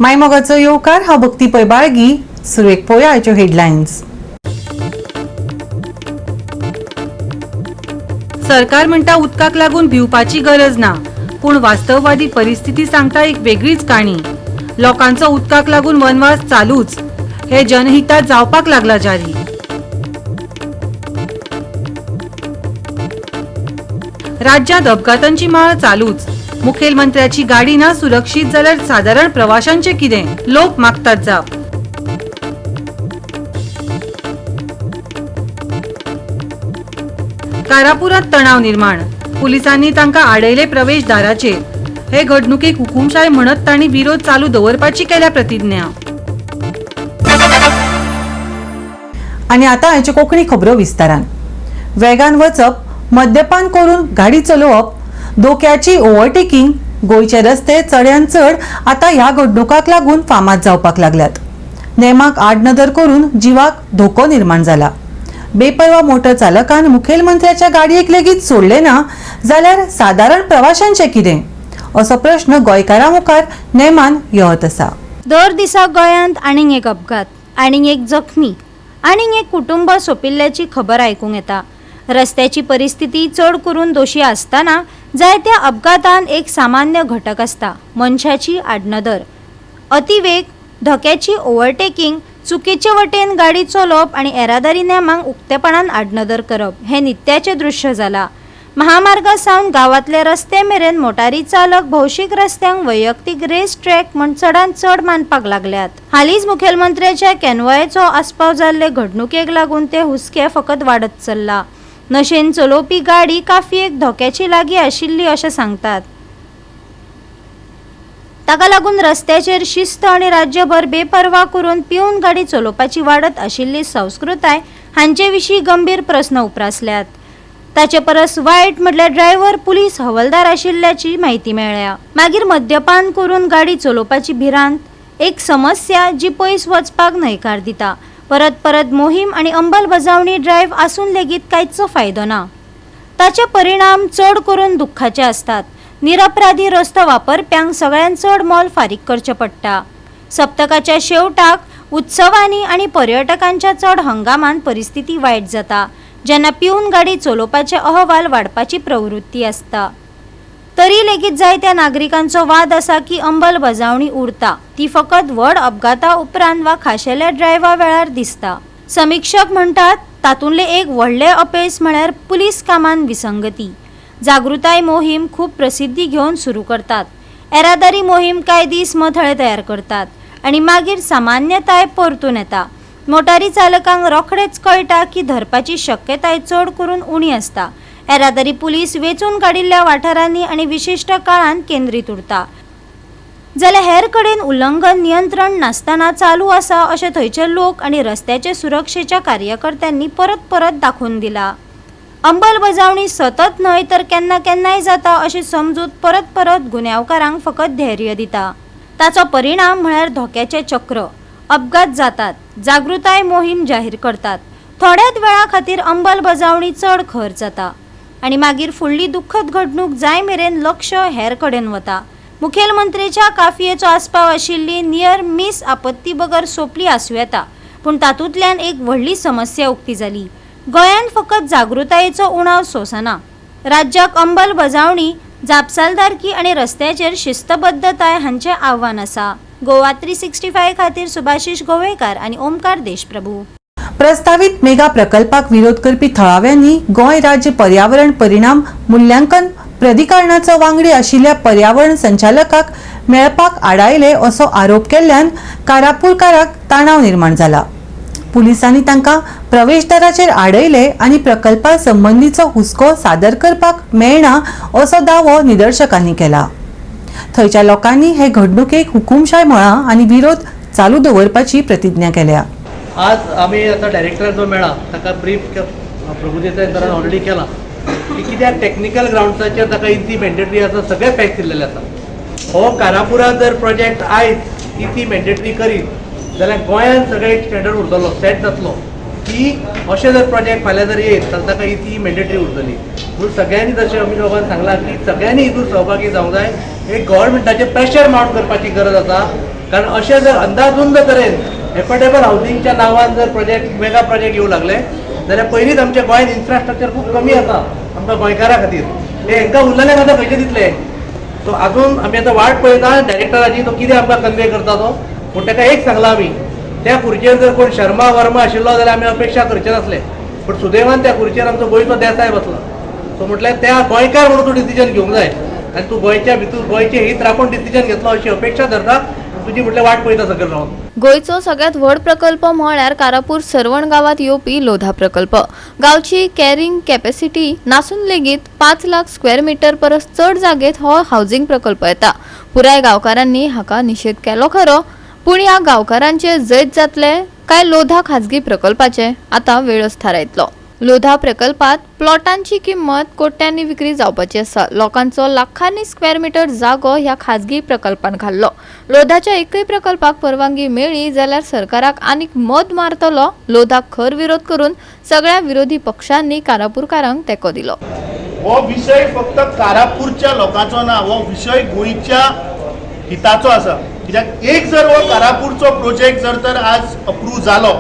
मायमोगाचो येवकार. हांव भक्ती पै बाळगी. सुरवेक पळोवया आयच्यो हेडलायन्स. सरकार म्हणटा उदकाक लागून भिवपाची गरज ना, पूण वास्तववादी परिस्थिती सांगता एक वेगळीच काणी. लोकांचो उदकाक लागून वनवास चालूच, हे जनहितात जावपाक लागला जारी. राज्यात अपघातांची माळ चालूच. मुखेलमंत्र्याची गाडी ना सुरक्षीत जाल्यार सादारण प्रवाशांचे कितें? लोक मागतात जाप. कारापुरात तणाव निर्माण, पुलिसांनी तांकां आडयले प्रवेशदाराचेर. हे घडणुकेक हुकुमशाय म्हणत तांणी विरोध चालू दवरपाची केल्या प्रतिज्ञा. आनी आतां आयच्यो कोंकणी खबरो विस्तारान. वेगान वचप, मद्यपान करून गाडी चलोवप, धोक्याची ओव्हरटेकिंग, गोंयचे रस्ते चड्यान चड आतां ह्या घडणुकांक लागून फामाद जावपाक लागल्यात. नेमाक आडनदर करून जिवाक धोको निर्माण जाला. बेपर्वा मोटर चालकान मुखेलमंत्र्याच्या गाडयेक लेगीत सोडले ना जाल्यार सादारण प्रवाशांचें कितें, असो प्रश्न गोंयकारां मुखार नेमान येवत आसा. दर दिसा गोंयांत आनीक एक अपघात, आनीक एक जखमी, आनीक एक कुटुंब सोंपिल्ल्याची खबर आयकूंक येता. रस्त्याची परिस्थिती चड करून दोशी आसतना जायत्या अपघातांत एक सामान्य घटक आसता, मनशाची आडनदर. अतिवेग, धोक्याची ओव्हरटेकिंग, चुकीचे वटेन गाडी चलोवप आनी येरादारी नेमांक उक्तेपणान आडनदर करप हें नित्याचें दृश्य जाला. महामार्गा सावन गांवांतले रस्ते मेरेन मोटारी चालक भौशीक रस्त्यांक वैयक्तीक रेस ट्रॅक म्हूण चडांत चड मानपाक लागल्यात. हालींच मुखेलमंत्र्याच्या कॅनवॉयचो आस्पाव जाल्ले घडणुकेक लागून ते हुस्के फकत वाडत चल्ला. नशेन चलोवपी गाडी काफयेक धोक्याची लागीं आशिल्ली अशें सांगतात. ताका लागून रस्त्याचेर शिस्त आनी राज्यभर बेपर्वा करून पिवन गाडी चलोवपाची वाडत आशिल्ली संस्कृताय हांचे विशीं गंभीर प्रस्न उप्रासल्यात. ताचे परस वायट म्हटल्यार ड्रायव्हर पुलीस हवालदार आशिल्ल्याची म्हायती मेळ्ळ्या. मागीर मद्यपान करून गाडी चलोवपाची भिरांत एक समस्या जी पयस वचपाक न्हयकार दिता. परत परत मोहीम आनी अंमलबजावणी ड्रायव्ह आसून लेगीत कांयच फायदो ना. ताचे परिणाम चड करून दुख्खाचे आसतात. निरपराधी रस्तो वापरप्यांक सगळ्यांत चड मोल फारीक करचें पडटा. सप्तकाच्या शेवटाक उत्सवांनी आनी पर्यटकांच्या चड हंगामांत परिस्थिती वायट जाता, जेन्ना पिवन गाडी चलोवपाचे अहवाल वाडपाची प्रवृत्ती आसता. तरी लेगीत जायत्या नागरिकांचो वाद आसा की अंमलबजावणी उरता ती फकत व्हड अपघाता उपरांत वा खाशेल्या ड्रायव्हा वेळार दिसता. समिक्षक म्हणटात तातूंतलें एक व्हडलें अपेस म्हळ्यार पुलीस कामांत विसंगती. जागृताय मोहीम खूब प्रसिद्धी घेवन सुरू करतात, येरादारी मोहीम कांय दीस मथळे तयार करतात आनी मागीर सामान्यताय परतून येता. मोटारी चालकांक रोखडेच कळटा की धरपाची शक्यताय चड करून उणी आसता. येरादारी पुलीस वेंचून काडिल्ल्या वाठारांनी आनी विशिश्ट काळांत केंद्रीत उरता, जाल्यार हेर कडेन उल्लंघन नियंत्रण नासतना चालू आसा अशें थंयचे लोक आनी रस्त्याचे सुरक्षेच्या कार्यकर्त्यांनी परत परत दाखोवन दिला. अंमलबजावणी सतत न्हय तर केन्ना केन्नाय जाता अशी समजूत परत परत गुन्यांवकारांक फकत धैर्य दिता. ताचो परिणाम म्हळ्यार धोक्याचें चक्र. अपघात जातात, जागृताय मोहीम जाहीर करतात, थोड्याच वेळा खातीर अंमलबजावणी चड खर जाता आनी मागीर फुडली दुख्खद घडणूक जाय मेरेन लक्ष हेर कडेन वता. मुखेलमंत्र्याच्या काफयेचो आस्पाव आशिल्ली नियर मिस आपत्ती बगर सोंपली आसूं येता, पूण तातूंतल्यान एक व्हडली समस्या उक्ती जाली. गोंयांत फकत जागृतायेचो उणाव सोंसना. राज्याक अंमलबजावणी, जापसालदारकी आनी रस्त्याचेर शिस्तबद्धताय हांचें आव्हान आसा. गोवा 365 खातीर सुभाषीश गोवेकार आनी ओमकार देशप्रभू. प्रस्तावीत मेगा प्रकल्पाक विरोध करपी थळाव्यांनी गोंय राज्य पर्यावरण परिणाम मुल्यांकन प्राधिकरणाचो वांगडी आशिल्ल्या पर्यावरण संचालकाक मेळपाक आडायले असो आरोप केल्ल्यान कारापूरकाराक तणाव निर्माण जाला. पुलिसांनी तांकां प्रवेशदाराचेर आडयले आनी प्रकल्पा संबंदीचो हुस्को सादर करपाक मेळना असो दावो निदर्शकांनी केला. थंयच्या लोकांनी हे घडणुकेक हुकुमशाय म्हळां आनी विरोध चालू दवरपाची प्रतिज्ञा केल्या. आज आमी आतां डायरेक्टर जो मेळ्ळा ताका ब्रीफ प्रभुदेसाय सरान ऑलरेडी केला की कित्याक टॅक्निकल ग्रावंड्साचेर ताका इसी मॅन्डेटरी आसा, सगळे फॅक्ट्स दिल्लेले आसा. हो कारापुरा जर प्रोजेक्ट आयज इसी मॅन्डेटरी करीत जाल्यार गोंयांत सगळे स्टँडर्ड उरतलो, सेट जातलो की अशें जर प्रोजेक्ट फाल्यां जर येत जाल्यार ताका इसी मॅन्डेटरी उरतली. म्हणून सगळ्यांनी जशें अमीत बाबान सांगलां की सगळ्यांनी हितून सहभागी जावंक जाय. एक गव्हर्मेंटाचें प्रेशर मावंट करपाची गरज आसा. कारण अशें जर अंदाधुंद तरेन एफोर्डेबल हावसिंगच्या नांवान जर प्रोजेक्ट मेगा प्रोजेक्ट येवं लागले जाल्यार पयलींच आमच्या गोंयांत इन्फ्रास्ट्रक्चर खूब कमी आसा आमकां गोंयकारां खातीर, ते हेंकां उरलेले आतां खंयचे दितले. सो आजून आमी आतां वाट पळयता डायरेक्टराची, तो कितें आमकां कन्वे करता तो. पूण ताका एक सांगलां आमी, त्या खुर्चेर जर कोण शर्मा वर्मा आशिल्लो जाल्यार आमी अपेक्षा करचे नासले, पूण सुदैवान त्या खुर्चेर आमचो गोंयचो देसाय बसला. सो म्हटल्यार त्या गोंयकार म्हणून तूं डिसिजन घेवंक जाय आनी तूं गोंयच्या भितर गोंयचें हित राखून डिसिजन घेतलो अशी अपेक्षा धरता. तुजी म्हटल्यार वाट पळयता सकयल रावन. गोंयचो सगळ्यात व्हड प्रकल्प म्हळ्यार कारापूर सर्वण गांवात येवपी लोधा प्रकल्प. गांवची कॅरिंग कॅपॅसिटी नासून लेगीत 5 लाख स्क्वेअर मिटर परस चड जागेत हो हावजिंग प्रकल्प येता. पुराय गांवकारांनी हाका निशेध केलो खरो, पूण ह्या गांवकारांचे जैत जातले काय लोधा खाजगी प्रकल्पाचे आतां वेळच थारायतलो. लोधा प्रकल्पात प्लॉटांची किंमत कोट्यांनी विक्री जावपाची आसा. लोकांचो लाखांनी स्क्वेअर मिटर जागो ह्या खाजगी प्रकल्पान घाल्लो. लोधाच्या एकय प्रकल्पाक परवानगी मेळ्ळी जाल्यार सरकाराक आनीक मद मारतलो. लोधाक खर विरोध करून सगळ्या विरोधी पक्षांनी कारापूरकारांक तेंको दिलो. हो विशय फक्त कारापूरच्या लोकांचो ना, हो विशय गोंयच्या हिताचो आसा. कित्याक एक जर हो कारापूरचो प्रोजेक्ट जर तर आज अप्रूव जालो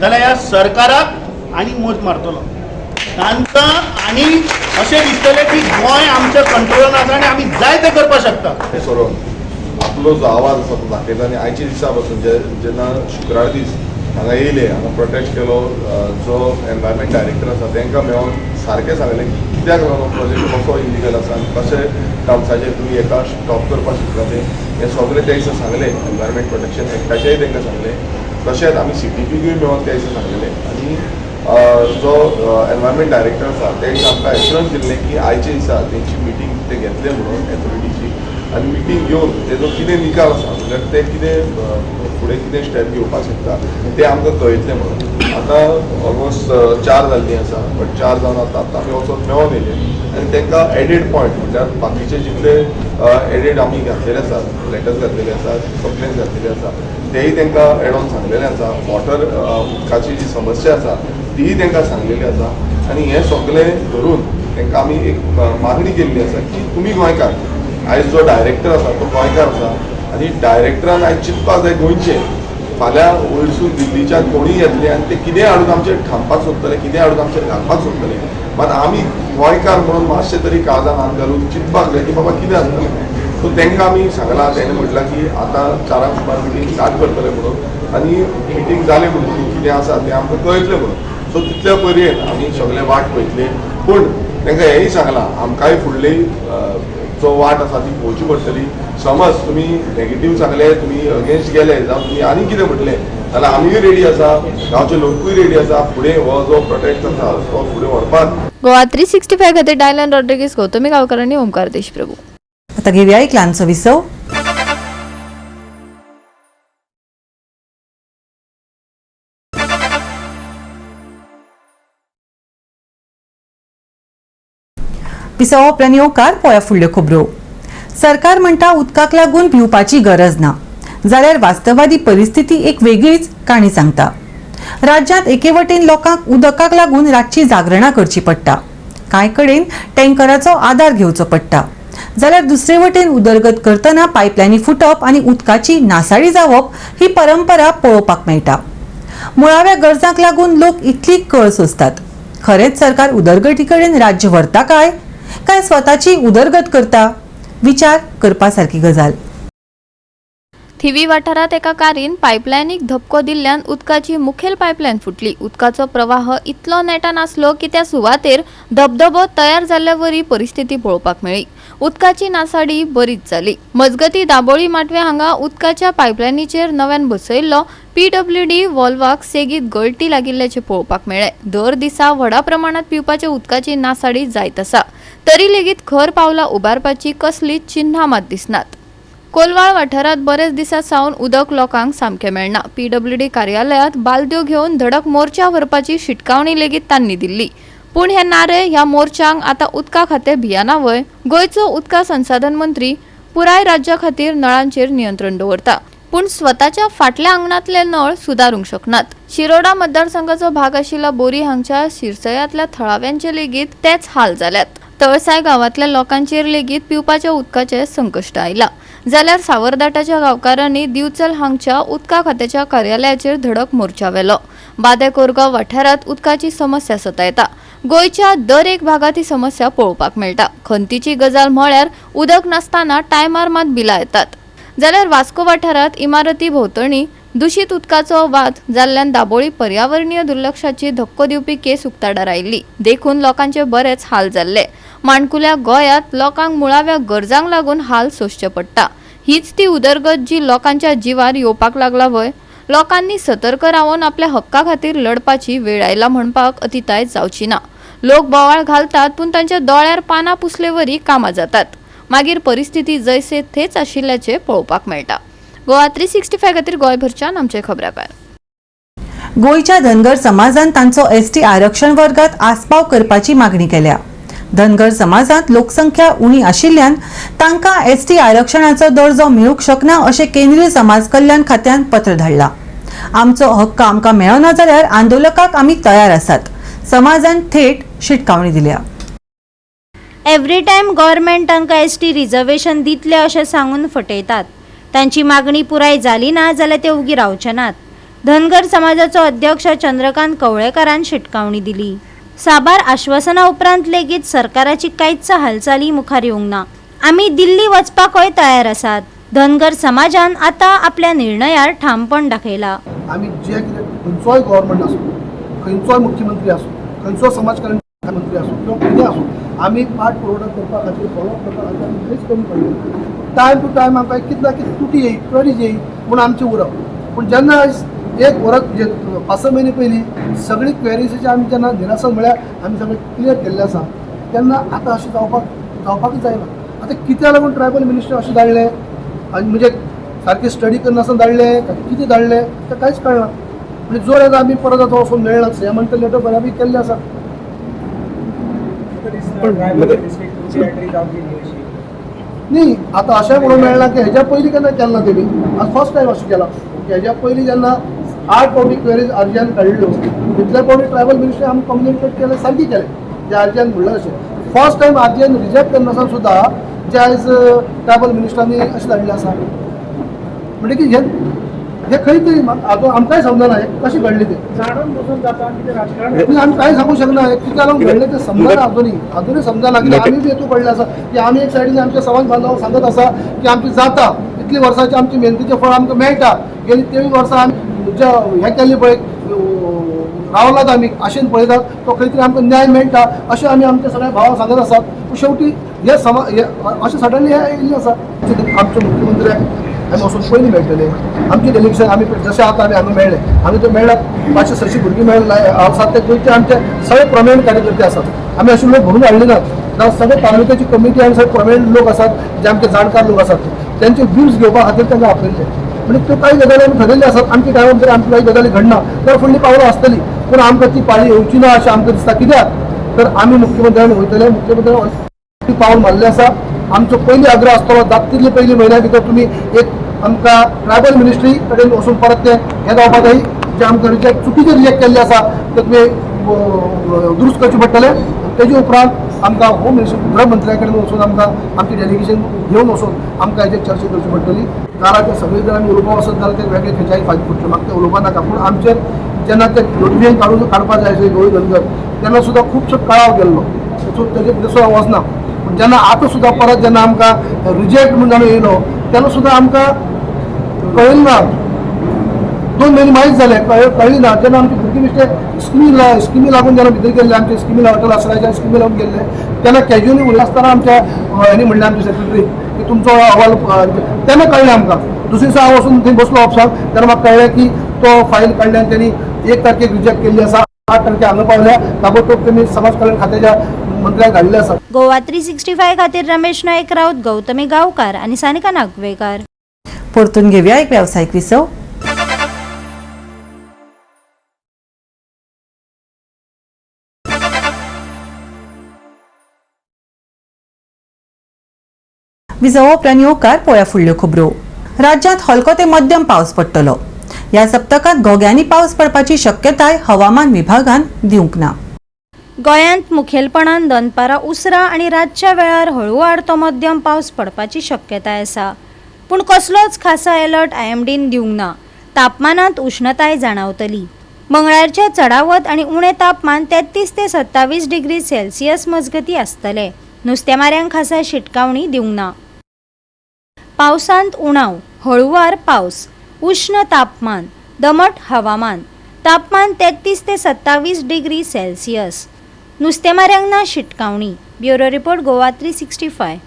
जाल्यार ह्या सरकाराक आनी मोज मारतलो तांकां, आनी अशें दिसतलें की गोंय आमच्या कंट्रोलान आसा आनी आमी जाय तें करपाक शकता. सोडून आपलो जो आवाज आसा तो दाखयता. आनी आयच्या दिसा पासून जेन्ना शुक्रार दीस हांगा येयले, हांगा प्रोटेस्ट केलो, जो एनवायरमेंट डायरेक्टर आसा तांकां मेळोन सारकें सांगलें की कित्याक लागून प्रोजेक्ट कसो इलिगल आसा आनी कशे टर्म्साचेर तुमी हेका स्टॉप करपाक शकता ते हें सगळें त्या दिसा सांगलें. एनवायरमेंट प्रोटेक्शन एक्टाचेंय तांकां सांगलें, तशेंच आमी सीटीपीकूय मेळोन त्या दिसा सांगलेलें. आनी जो एनवायरमेंट डायरेक्टर आसा त्या दिसा आमकां एश्युरन्स दिल्लें की आयच्या दिसा तेंची मिटींग ते घेतले म्हणून एथॉरिटीची, आनी मिटींग घेवन तेजो कितें निकाल आसा म्हणल्यार ते कितें फुडें कितें स्टेप घेवपाक शकता ते आमकां कळयतलें म्हणून. आतां ऑलमोस्ट 4 जाल्लीं आसा, बट 4 जावन आतां आतां आमी वचोन मेळोन येयले आनी तांकां एडेड पॉयंट म्हणल्यार बाकीचे जितले एडेड आमी घातलेले आसात, लेटर्स घातलेले आसात, कंप्लेन्स घातलेले आसा, तेय तांकां एड ऑन सांगलेले आसा. वॉटर उदकाची जी समस्या आसा तीय तांकां सांगलेली आसा. आनी हें सगळें धरून तांकां आमी एक मागणी केल्ली आसा की तुमी गोंयकार, आयज जो डायरेक्टर आसा तो गोंयकार आसा आनी डायरेक्टरान आयज चिंतपाक जाय गोंयचें. फाल्यां वयरसून दिल्लीच्यान कोणूय येतले आनी ते कितेंय हाडून आमचेर थांबपाक सोदतले, कितेंय हाडून आमचेर घालपाक सोदतले, मात आमी गोंयकार म्हणून मातशें तरी काळजान हात घालून चिंतपाक जाय की बाबा कितें आसतलें. सो तांकां आमी सांगलां, तेणें म्हटलां की आतां 4 सुमार मिटींग स्टार्ट करतले म्हणून आनी मिटींग जालें म्हणून कितें आसा तें आमकां कळयतलें म्हणून. सो तितल्या पर्यंत आमी सगळे वाट पळयतले. पूण तांकां हेंय सांगलां, आमकांय फुडली जो वाट आसा ती पळोवची पडटली. समज तुमी नेगेटीव सांगले, तुमी अगेन्स्ट गेले जावं तुमी आनी कितें म्हटलें जाल्यार आमीय रेडी आसा, गांवचे लोकूय रेडी आसा फुडें हो जो प्रोटेक्ट आसा तो फुडें व्हरपाक. गोवा 365 खातीर डायलन रॉड्रिगीस, गौतमी गांवकर आनी ओमकार देशप्रभू. आता घेऊया एक ल्हानसो विसव. विसवा उपरांत येवकार पळोवया फुडल्यो खबरो. सरकार म्हणटा उदकाक लागून भिवपाची गरज ना, जाल्यार वास्तवादी परिस्थिती एक वेगळीच काणी सांगता. राज्यांत एके वटेन लोकांक उदकाक लागून रातची जागरणां करची पडटा, कांय कडेन टँकराचो आदार घेवचो पडटा, जाल्यार दुसरे वटेन उदरगत करतना पायपलायनी फुटप आनी उदकाची नासाडी जावप ही परंपरा पळोवपाक मेळटा. मुळाव्या गरजांक लागून लोक इतली कळ सोंसतात. खरेंच सरकार उदरगती कडेन राज्य व्हरता काय काय स्वताची उदरगत करता, विचार करपा सारकी गजाल. थिवी वाठारांत एका कारीन पायपलायनीक धपको दिल्ल्यान उदकाची मुखेल पायपलायन फुटली. उदकाचो प्रवाह इतलो नेटान आसलो की त्या सुवातेर धबधबो तयार जाल्ल्या वरी परिस्थिती पळोवपाक मेळ्ळी. उदकाची नासाडी बरीच जाली. मजगती दाबोळी माटवे हांगा उदकाच्या पायपलायनीचेर नव्यान बसयल्लो पीडब्ल्यूडी वॉल्वाक सेगीत गळटी लागिल्ल्याचें पळोवपाक मेळ्ळें. दर दिसा व्हडा प्रमाणात पिवपाच्या उदकाची नासाडी जायत आसा, तरी लेगीत खर पावलां उबारपाची कसलीच चिन्हां मात दिसनात. कोलवाळ वाठारांत बरेच दिसां सावन उदक लोकांक सामकें मेळना. पीडब्ल्यूडी कार्यालयांत बालद्यो घेवन धडक मोर्चा व्हरपाची शिटकावणी लेगीत तांणी दिल्ली, पूण हे नारे ह्या मोर्चांक आतां उदका खातें भियाना व्हय? गोंयचो उदका संसाधन मंत्री पुराय राज्या खातीर नळांचेर नियंत्रण दवरता, पूण स्वताच्या फाटल्या आंगणांतले नळ सुदारूंक शकनात. शिरोडा मतदारसंघाचो भाग आशिल्ल्या बोरी हांगच्या शिरसयांतल्या थळाव्यांचे लेगीत तेच हाल जाल्यात. तळसाय गांवांतल्या लोकांचेर लेगीत पिवपाच्या उदकाचें संकश्ट आयलां. जाल्यार सावरदाटाच्या गांवकारांनी दिवचल हांगच्या उदका खात्याच्या कार्यालयाचेर धडक मोर्चा व्हेलो. बादे कोरगांव वाठारांत उदकाची समस्या सतायता. गोंयच्या दर एक भागांत ही समस्या पळोवपाक मेळटा. खंतीची गजाल म्हळ्यार उदक नासतना टायमार मात बिलां येतात. जाल्यार वास्को वाठारांत इमारती भोंवतणी दुशीत उदकाचो वाद जाल्ल्यान दाबोळी पर्यावरणीय दुर्लक्षाची धक्को दिवपी केस उक्ताडार आयिल्ली. देखून लोकांचे बरेच हाल जाल्ले. माणकुल्या गोंयांत लोकांक मुळाव्या गरजांक लागून हाल सोंसचे पडटा. हीच ती उदरगत जी लोकांच्या जिवार येवपाक लागला व्हय? लोकांनी सतर्क रावन आपल्या हक्का खातीर लढपाची वेळ आयला म्हणपाक अतिताय जावची ना. लोक बोवाळ घालतात पूण तांच्या दोळ्यार पानां पुसलेवरी कामां जातात. मागीर परिस्थिती जैसे थेच आशिल्ल्याचें पळोवपाक मेळटा. गोवा 365 खातीर गोंयभरच्यान आमचे खबराकार. गोंयच्या धनगर समाजान तांचो एसटी आरक्षण वर्गात आस्पाव करपाची मागणी केल्या. धनगर समाजांत लोकसंख्या उणी आशिल्ल्यान तांकां एसटी आरक्षणाचो दर्जो मेळूंक शकना अशें केंद्रीय समाज कल्याण खात्यान पत्र धाडलां. आमचो हक्क आमकां मेळना जाल्यार आंदोलकाक आमी तयार आसात, समाजान थेट शिटकावणी दिल्या. एवरी टायम गव्हर्मेंट तांकां एस टी रिजर्वेशन दितले अशें सांगून फटयतात. तांची मागणी पुराय जाली ना जाल्यार ते उगी रावचे नात. धनगर समाजाचो अध्यक्ष चंद्रकांत कवळेकारान शिटकावणी दिली. साबार आश्वासना उपरांत लेगीत सरकाराची कांयच हालचाली मुखार येवंक ना. आमी दिल्ली वचपाकय तयार आसात. धनगर समाजान आतां आपल्या निर्णयार ठामपण दाखयला. आमी जे कितें खंयचोय गव्हर्मेंट आसूं, खंयचोय मुख्यमंत्री आसूं, खंयचो समाज कल्याण मंत्री आसूं किंवा कितें आसूं, आमी पाठ पुरवठा करपा खातीर, फॉलोअप करपा खातीर आमी खंयच कमी पडले. टायम टू टायम आमकां कितें ना कितें तुटी येयी, क्वेरीज येयी म्हूण आमचें उरप. पूण जेन्ना आयज एक वरस म्हणजे 5-6 म्हयने पयलीं सगळी क्वेरीजाचें आमी जेन्ना निरासन म्हळ्यार आमी सगळें क्लियर केल्लें आसा, तेन्ना आतां अशें जावपाकच जायना. आतां कित्याक लागून ट्रायबल मिनिस्टर अशें धाडलें आनी म्हणजे सारकें स्टडी करनासतना धाडलें काय कितें धाडलें तें कांयच कळना. म्हणजे जोर येता आमी परत आतां वचून मेळना. सीएमान तर लेटर बऱ्यापैकी केल्लें आसा. न्ही, आतां अशें म्हणून मेळना की हेज्या पयलीं केन्ना केलें ना तेणी. आज फर्स्ट टायम अशें केलां की हेज्या पयलीं जेन्ना 8 फावटी क्वेरीज आरजीआन काडल्यो, तितल्या फावटी ट्रायबल मिनिस्ट्री आमी कम्युनिकेट केलें, सारकें केलें जे आरजीआन म्हणलें अशें. फर्स्ट टायम आरजीआन रिजेक्ट करनासतना सुद्दां जे आयज ट्रायबल मिनिस्टरांनी अशें धाडलें आसा. म्हणजे की हे हे खंय तरी आजून आमकांय समजना हें कशें घडलें तें. जाणून बुजून जाता कितें राजकारण. म्हणजे आमी कांय सांगूंक शकना हें कित्याक लागून घडलें तें समजना. अजुनूय समजना कित्याक आमी बी हेतू पडले आसा की आमी एक सायडीन आमच्या समाज बांधवांक सांगत आसा की आमची जाता इतली वर्सांची आमची मेहनतीचें फळ आमकां मेळटा. गेली 23 वर्सां आमी जे हें केल्लें पळय रावलात आमी आशेन पळयतात तो खंय तरी आमकां न्याय मेळटा अशें आमी आमच्या सगळ्या भावांक सांगत आसात. पूण शेवटी हे हे अशें सडनली हें येयल्लें आसा. आमच्या मुख्यमंत्र्याक आमी वचून पयलीं मेळटले. आमचें डेलिगेशन आमी जशें आतां आमी हांगा मेळ्ळे, हांगा जर मेळ्ळ्यात 500-600 भुरगीं मेळ्ळे आसात ते गोंयचे आमचे सगळे प्रॉमिनंट कार्यकर्ते आसात. आमी अशे लोक भरून हाडले नात. जावं सगळे तालुक्याची कमिटी आनी सगळे प्रॉमिनंट लोक आसात जे आमचे जाणकार लोक आसात तेंचे व्यूज घेवपा खातीर तांकां आपयल्ले. म्हणजे त्यो कांय गजाली आमी ठरयल्ल्यो आसात. आमच्या टायमार जर आमची कांय गजाली घडना जाल्यार फुडली पावलां आसतली, पूण आमकां ती पाळी येवची ना अशें आमकां दिसता. कित्याक तर आमी मुख्यमंत्र्यान वयतले, मुख्यमंत्र्यान पावल मारलें आसा. आमचो पयली आग्रह आसतलो जाता तितले पयलीं म्हयन्या भितर तुमी एक आमकां ट्रायबल मिनिस्ट्री कडेन वचून परत तें हें जावपा जाय जें आमकां रिजेक्ट चुकीचें रिजेक्ट केल्लें आसा तें तुमी दुरुस्त करचें पडटलें. तेजे उपरांत आमकां होम मिनिस्टर गृहमंत्र्या कडेन वचून आमकां आमचें डेलिगेशन घेवन वचून आमकां हेजेर चर्चा करची पडटली. जाल्यार ते सगळे जर आमी उलोवपा वचत जाल्यार ते वेगळे खंयच्याय फायदे पडटले. म्हाका तें उलोवपा नाका. पूण आमचेर जेन्ना ते नोटिफिकेशन काडपा जाय आशिल्लें गोंय धनगर तेन्ना सुद्दां खुबसो कळाव गेल्लो, सो तेजे भितर सुद्दां वचना. पूण जेन्ना आतां सुद्दां परत जेन्ना आमकां रिजेक्ट म्हूण जाणून येयलो तेन्ना सुद्दां आमकां कळ्ळें ना. 2 म्हयने मायज जाले कळ्ळी ना. जेन्ना आमची भुरगीं बेश्टे स्किमी लागून जेन्ना भितर गेल्ले, आमचे स्किमी हॉटेल आसराच्या स्किमी लागून गेल्ले तेन्ना कॅज्युअली उलयता आसतना आमच्या हेणी म्हणलें आमचे सेक्रेटरी की तुमचो अहवाल तेन्ना कळ्ळें आमकां. दुसरे दिसा हांव वचून थंय बसलो ऑफिसाक तेन्ना म्हाका कळ्ळें की तो फायल काडल्यान तेणी 1 तारखेक रिजेक्ट केल्ली आसा, 8 तारखे हांगा पावल्या. ताबडतोब तेमी समाज कल्याण खात्याच्या मंत्र्याक धाडले आसा. गोवा 365 खातीर रमेश नायक राऊत, गौतमी गांवकार आनी सानिका नागवेकार. परतून घेवया एक वेवसायीक विसव. विसवा उपरांत येवकार पळोवया फुडल्यो खबरो. राज्यांत हलको ते मध्यम पावस पडटलो. ह्या सप्तकांत घोग्यांनी पावस पडपाची शक्यताय हवामान विभागान दिवंक ना. गोंयांत मुखेलपणान दनपारां उसरां आनी रातच्या वेळार हळुवार तो मध्यम पावस पडपाची शक्यताय आसा. पूण कसलोच खासा अलर्ट आयएमडीन दिवंक ना. तापमानांत उश्णताय जाणावतली. मंगळारचें चडावत आनी उणें तापमान 33 ते 27 डिग्री सेल्सियस मजगतीं आसतलें. नुस्तेमाऱ्यांक खासा शिटकावणी दिवंक ना. पावसांत उणाव, हळुवार पावस, उश्ण तापमान, दमट हवामान, तापमान 33 ते 27 डिग्री सेल्सियस. नुस्तेमाऱ्यांक ना शिटकावणी. Bureau report, Goa 365.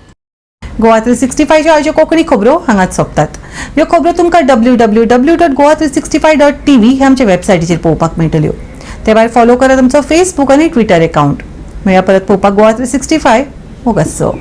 Goa 365च्यो आयच्यो कोंकणी खबरो हांगाच सोंपतात. ह्यो खबरो तुमकां www.goa365.tv ह्या आमच्या वेबसायटीचेर पळोवपाक मेळटल्यो. ते भायर फॉलो करात आमचो फेसबूक आनी ट्विटर एकावंट. मेळया परत पळोवपाक गोवा 365. मोगासो.